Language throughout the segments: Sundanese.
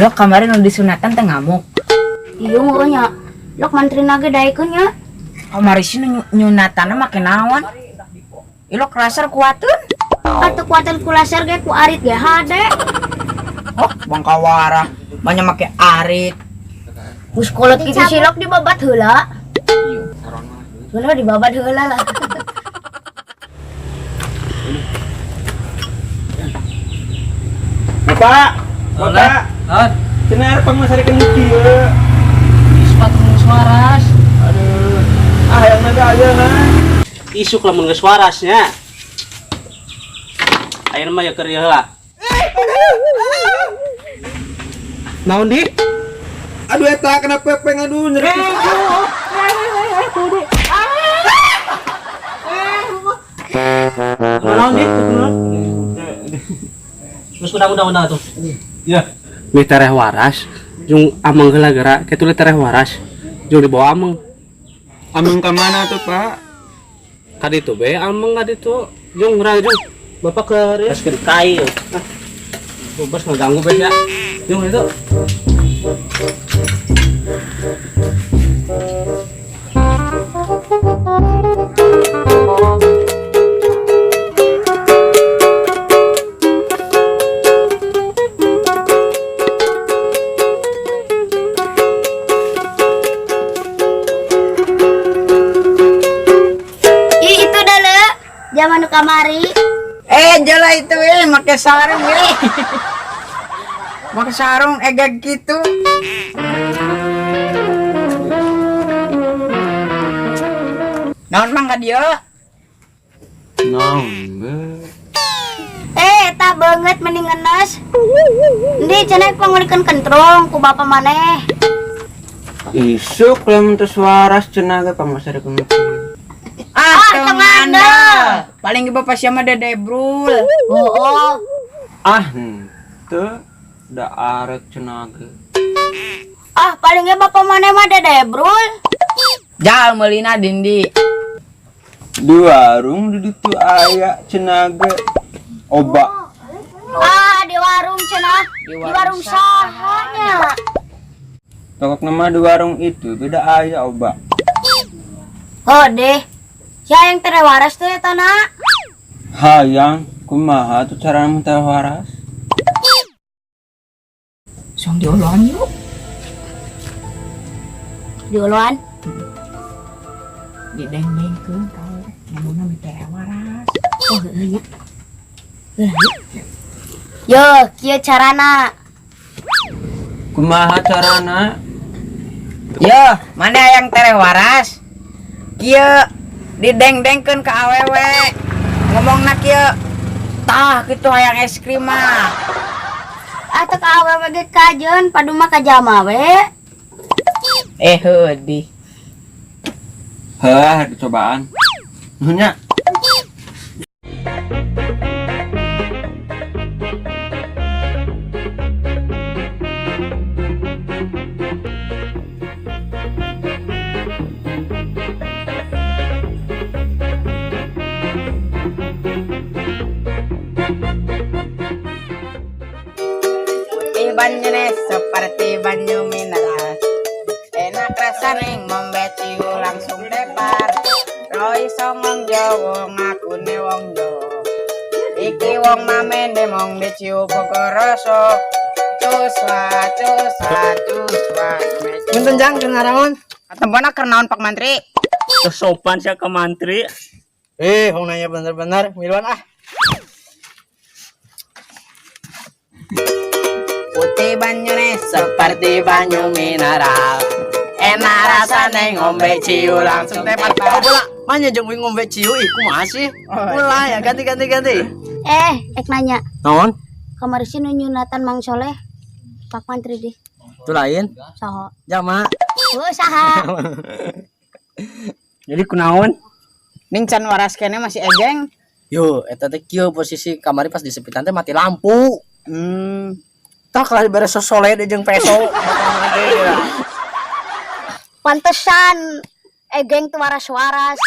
Ilok kemarin nu disunatan teh ngamuk. Iya mah nya. Lok mantri nage daekeun nya. Kamari sih nu nyunatanna make naon? Ilok laser kuateun. Atuh kuatan ku laser ge ku arit ge hade. Oh, bangkawara. Banyak make arit. Geus kolot kitu silok dibabat heula. Heula dibabat heula lah. Bapak, Bapak, Hah? cenah arep pangmasarikeun kieu. Sepatu geus waras. Aduh. Ah, yang naga aja nah. Isuk lamun geus waras nya. Ayeuna mah ya keur ieu heula. Naon di? Aduh eta kenapa pepeng aduh nyeri. Naon di? Geus undang-undang tuh. Ya. Mi tereh waras, jeung ameng heula geura, kitu le tereh waras. Jeung dibawa ameng. Ameng ka mana tuh, Pak? Ka ditu be ameng ka ditu. Jeung geura jeung. Bapak ke res ke kai. Ah. Bebas ngeganggu be ya. Jeung itu. Ih itu dah le. Zaman nu kamari. Jala itu make sarung Make sarung egeg gitu. Naon mang ka dieu? Naon be? Eta banget mending ngenes. Ndi cenah pangulikeun kentrong ku bapa maneh. Isuk lamun teu waras cenah ge pangmasarikeun kieu. Ah, Ah, teu teu ngandel. ngandel. Paling ge bapak sia mah dede brul. Oh, Ah, henteu da arek cenah ge. Ah, paling ge bapa maneh mah dede brul. Jal meulina dindi. Di warung di ditu aya cenah ge oba. Ah, di warung cenah. Di Di warung warung saha nya. Pokokna mah di warung itu beda aya oba. Oh deh. Sia yang tere waras tuh eta na. Hayang kumaha tuh cara mun teh waras? Song dioloan yuk. Dioloan. Dideng-dengkeun kau. Ngomongna mi teh waras. Oh, heueuh nya. Heueuh nya. Yo, kieu carana. Kumaha carana? Yo, mana yang tere waras? Kieu dideng-dengkeun ka awewe. Ngomongna kieu. Tah kitu hayang es krim mah. Atuh ka awewe ge kajeun padu mah ka jalma we. Heueuh di. Heuh, dicobaan. Nuhun nya. Putih banyune seperti banyu mineral. Enak rasane ngombe ciu langsung tepar. Roy songong Jawa ngakune wong Jawa. Iki wong mamene mong diciu pokoroso. Cuswa cuswa cuswa. Punten jang keur ngaraon. Katembona keur naon Pak Mantri? Teu sopan sia ka mantri. Hong nanya bener-bener, miluan ah. Putih banyune seperti banyu mineral. Enak rasane ngombe ciu langsung tepar. Oh, bola, manya jeung uing ngombe ciu ih kumaha sih? Mulai ya ganti ganti ganti. Ek nanya. Naon? Kamari sih nu nyunatan Mang Soleh. Pak Mantri deh. Itu lain. Saha? Jama. Oh, saha? Jadi kunaon? Ning can waras kene masih egeng. Yo, eta teh kieu posisi kamari pas disepitan teh mati lampu. Tak lah beres sosole deui jeung peso. Pantesan egeng teu waras-waras.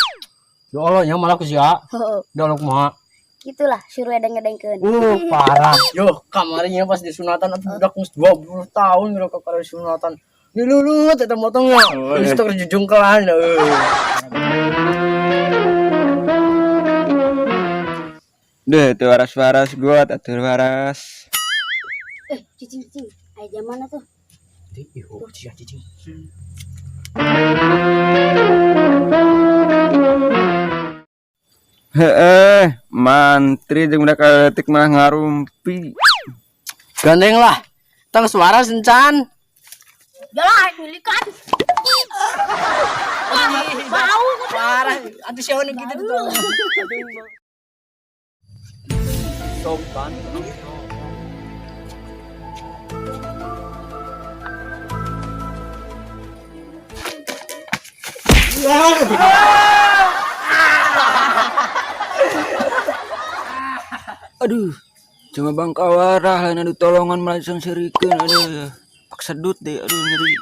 Ya Allah, nya malah ku sia. Heeh. Ya Allah kumaha? Gitulah suruh edeng-edengkeun. Parah. Yo, kamarinya pas disunatan atuh budak geus 20 tahun ngerokok karo sunatan. Dilulut eta motongnya. Geus teu jujungkelan euy. Deh, teu waras-waras gua atuh waras. Cicing cicing. Aya jam mana tuh? Ih, cicing cicing. Heeh, mantri jeung budak leutik malah ngarumpi. Gandeng lah. Tang suara sencan. Jalan milikan. Bau. Parah, atuh siapa nu kitu tuh. Sopan. Aduh, cuma bangkawarah lain anu tolongan malah serikeun aduh. Pak sedut deh, aduh nyeri.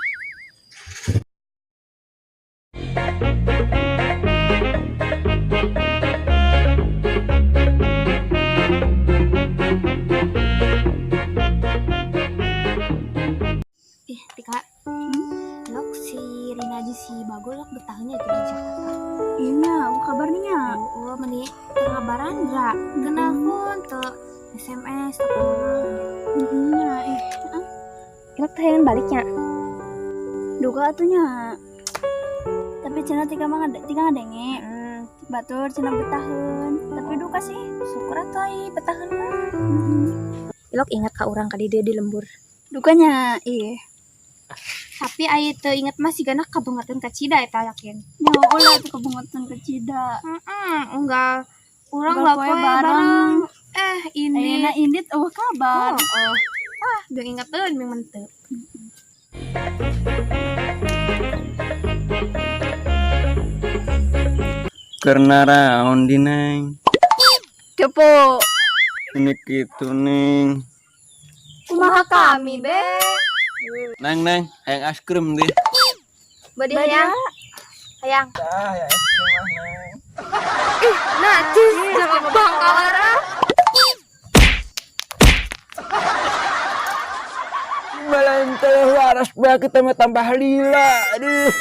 Ih, Tika. Lok si Rina aja si Bagol lok betahnya itu di Jakarta. Iya, aku kabarnya. Oh, meni ngabaran enggak? Kenalpon tuh SMS atau Iya, ih. Ilok teh yang baliknya. Duka atunya. Tapi cenah tika mah tika ngadenge. Batur cenah betahun. Tapi duka sih. Syukur atuh ai betahun mah. Ilok ingat ka urang ka di dieu di lembur. Dukanya, ih. Tapi ai teu inget mah sigana kabangetan ka Cida eta yakin. Nya ulah tuh kebangetan ke Cida. Heeh, enggak urang Unggal nggak poe poe bareng. bareng. Ini. Ayeuna indit eueuh kabar. Oh, oh. Ah, biang ingeteun biang menteu. Karena raon di neng. Kepo. Ini kitu neng. Kumaha kami be? Neng neng, hayang es krim deh. Bade hayang. Hayang. Ah, hayang es krim mah neng. Nah, cus sama bangkawara. Malah teh waras bae kita mah tambah lila. Aduh.